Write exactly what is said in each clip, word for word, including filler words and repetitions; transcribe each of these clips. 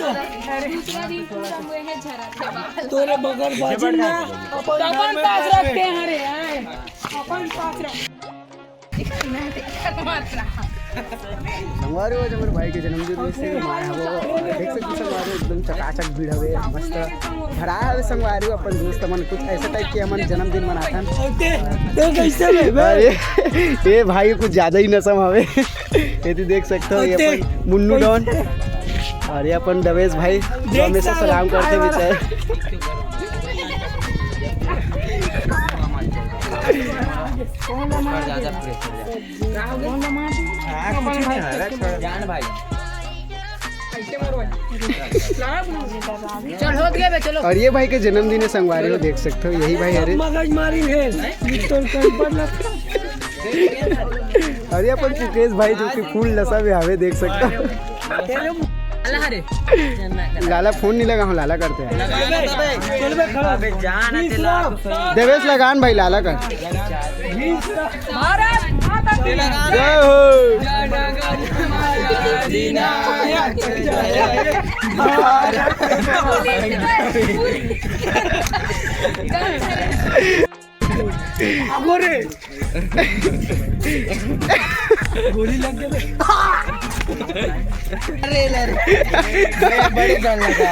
दूसरा दिन पूरा हुए हैं झरा थे बाल। तोरे बगल बाजू ना अपन डबल पास रखते हैं रे, आए। अपन पास रख। संगवारी हो, आज हमर भाई के जन्मदिन, वइसे माय हवो। देख सकते संगवारी, एकदम चकाचक भीड़ हवे, मस्त भरा हवे संगवारी। अपन दोस्त मन कुछ ऐसा टाइप के हमन जन्मदिन मनाथन। तो कैसे रे बे? अरे, ये भाई कुछ ज्यादा ही नशा में हवे। ये तो देख सकते हो, ये अपन मुन्नू डॉन और ये अपन दवेश भाई, जो हमेशा सलाम करते बेचारे। जान भाई। चल, हो गया बे, चलो। और ये भाई के जन्मदिन है संगवारी हो, देख सकते हो, यही भाई। अरे मगज मारी है, मिस्टर कंपन। और ये अपन सुकेश भाई जो कि फुल नशा में हवे, देख सकते हो। अल्लाह रे। लाला फोन नहीं लगा, हम लाला करते हैं। चल बे, खड़ा। अबे जान, देवेश लगान भाई, लाला कर। भारत माता की जय हो। आगो रे। गोली लग गई। अरे, अरे, बड़े जान लगा।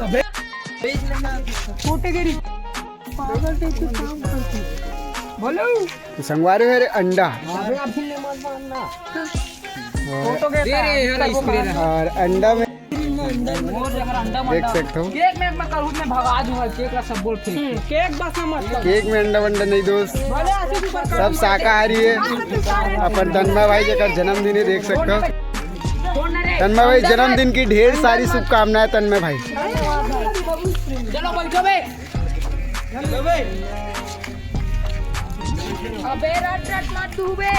अबे, छोटे गिरी। पागल टाइप के काम करती। बोलो। तो संगवारी हो रे अंडा। अबे अभी ले मत मारना। और, फोटो के दे रे यार, स्प्रे ना। और अंडा में देख सकते हो। केक में मैं करूँ, मैं भगा दूंगा केक का सब बोल फेंक। हम्म, केक बस में मत कर। केक में अंडा वंडा नहीं दोस्त, भले आशीष ऊपर कर। सब शाकाहारी है। अपन तन्मय भाई जेकर जन्मदिन है, देख सकते हो। तन्मय भाई जन्मदिन की ढेर सारी शुभकामनाएं तन्मय भाई। चलो बैठो बे। अबे रट रट मत तू बे।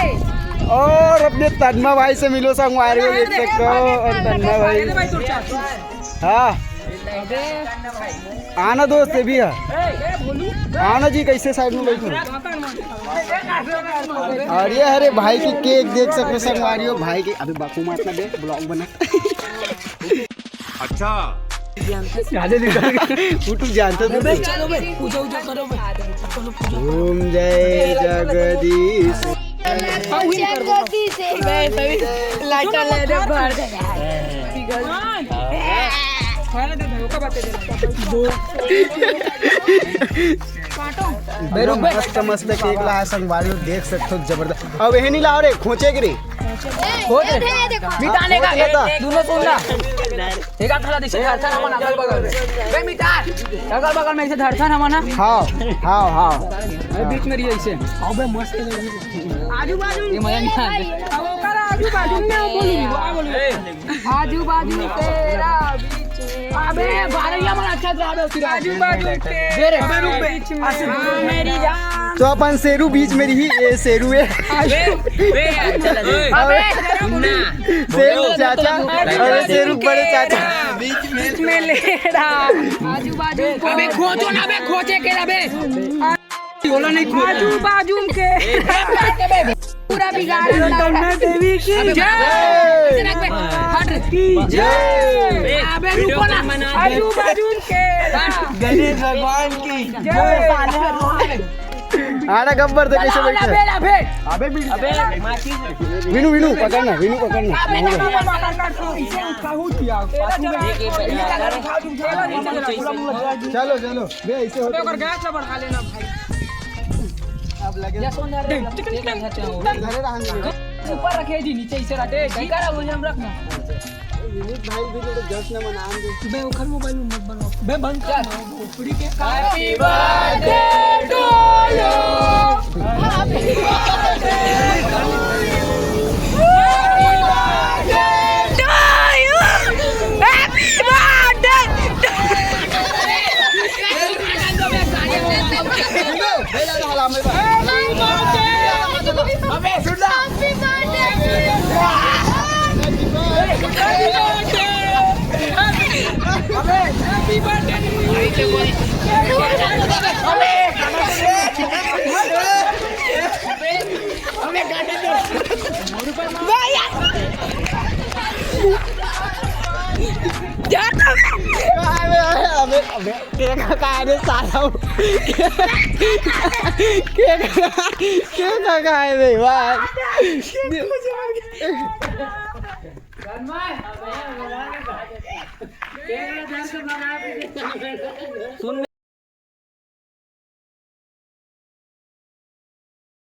और अपने तन्मय भाई से मिलो संगवारी हो, देख सकते हो। और तन्मय भाई, हाँ, आना दोस्त ये भी है। आना जी, कैसे साइड में बैठो। और ये हरे भाई की केक देख सकते हो संगवारी हो, भाई की अभी बाकू मारना दे, ब्लॉग बना। अच्छा। ज्यादा निकाल। YouTube जानता था। बे, चलो बे, पूजा उजा करो बे। चलो पूजा। ओम जय जगदीश। जगदीश। बे, तभी लाइट वाला इधर भर दे। हाँ। खाने दे भाई, ओका बातें दे। काटो। बे, रुक बे। मस्त मस्त केक ला संगवारी हो, देख सकते हो, जबरदस्त। अब यही नहीं लाओ रे, खोचे के रे। खोच रे। मिटाने का, खोच लेता। दोनों सुन ना। एक हाथ वाला दिसे धरथन हमन अगल बगल में। बे मिटा। अगल बगल में ऐसे धरथन हमन ना। हाँ, हाँ, हाँ। अरे बीच में रहिए ऐसे। अबे मस्त है। आजू बाजू ये मजा नहीं आता। अब ओकर आजू बाजू में बोलू, आ बोलू। आजू बाजू तेरा बीच में। अबे बारैया मन अच्छा से आबे फिर। आजू बाजू के दे रे। अबे रुक बे। बीच में। हाँ, मेरी जान। तो अपन शेरू बीच में रही, ये शेरू है। अबे, बे, चला दे। अबे, ना। शेरू चाचा, अरे शेरू बड़े चाचा। बीच में ले रहा। आजू बाजू को। अबे खोचो ना बे, खोचे के ना बे। बोला नहीं खोच। आजू बाजू के। पूरा बिगाड़ डाला। तन्मय देवी की अबे, जय। हट। की जय। अबे रुको ना। आजू बाजू के। गणेश भगवान की जय। आड़ा गब्बर थे कैसे बैठे? अबे, अबे। अबे, विनू, विनू, पकड़ना, विनू, पकड़ना। अबे, नहीं, नहीं, नहीं। चलो, चलो, बे, ऐसे होते हैं। गैस ला बढ़ा लेना भाई। अब लगे। या सोन धरे, टिक, टिक, टिक, टिक। धरे रहन दे। ऊपर रखे जी, नीचे इसे रखे। ठीक है, वो हम रखना। विनीत भाई भी तो जश्न मनान दे। बे, ओखर मोबाइल में मत बनाओ। बे, बंद कर। चल। Happy birthday to you। Happy birthday to you। Happy birthday to you। अबे सुन ना। Happy birthday। अबे, happy birthday। अबे, के का काय रे साला? के का, के का काय रे भाई? सुन